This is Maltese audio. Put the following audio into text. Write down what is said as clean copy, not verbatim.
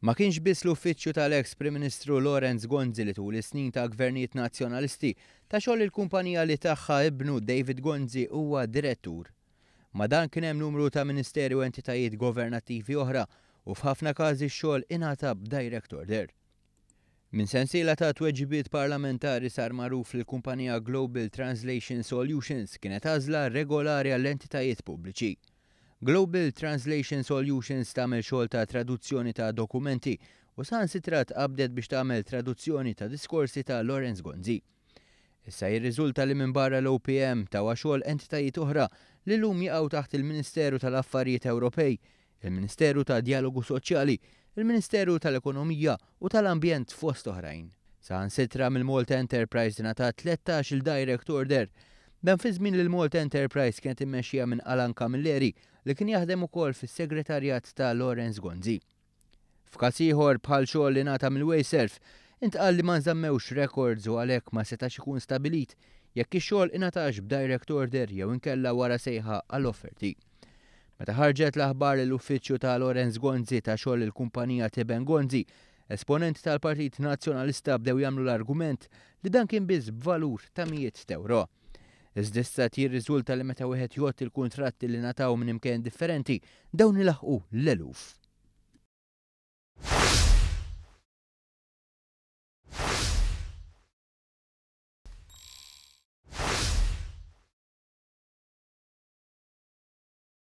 Ma kienx biss l-uffiċċju tal-eks Prim Ministru Lawrence Gonzi li tul is-snin ta' gvernijiet Nazzjonalisti ta xogħol lill-kumpanija li tagħha ibnu David Gonzi huwa direttur. Ma' dan kien hemm numru ta' ministeri u entitajiet governattivi oħra u f'ħafna każi x-xogħol ingħata b'direct order. Minn sensiela ta' tweġibiet parlamentari sar magħruf li l-kumpanija Global Translation Solutions kienet għażla regolari għall-entitajiet pubbliċi. Global Translation Solutions tagħmel xogħol ta' traduzzjoni ta' dokumenti u saħansitra tqabbdet biex tagħmel traduzzjoni ta' diskorsi ta' Lawrence Gonzi. Issa jirriżulta li minbarra l-OPM tawha xogħol entitajiet oħra li llum jaqgħu taħt il-Ministeru tal-Affarijiet Ewropej, il-Ministeru ta' Djalogu Soċjali, il-Ministeru tal-Ekonomija u tal-Ambjent fost oħrajn. Saħansitra mill-Malta Enterprise ingħatat 13-il direct order. Dan fi żmien li l-Malta Enterprise kienet immexxija minn Alan Camilleri li kien jaħdem ukoll fis-segretarjat ta' Lawrence Gonzi. F'każ ieħor bħal xogħol li ngħata mill-Waysurf, intqal li ma nżammewx records u għalhekk ma setax ikun stabilit jekk ix-xogħol ingħatax b'direct order jew inkella wara sejħa għal offerti. Meta ħarġet l-aħbar li l-uffiċċju ta' Lawrence Gonzi ta xogħol lill-kumpanija Tiben Gonzi, esponenti tal-Partit Nazzjonalista bdew jagħmlu l-argument li dan kien biss b'valur ta' mijiet t'ewro. Iżda issa qed jirriżulta li meta wieħed jgħodd il-kuntratti li ngħataw minn imkejjen differenti, dawn ilaħħqu l-eluf.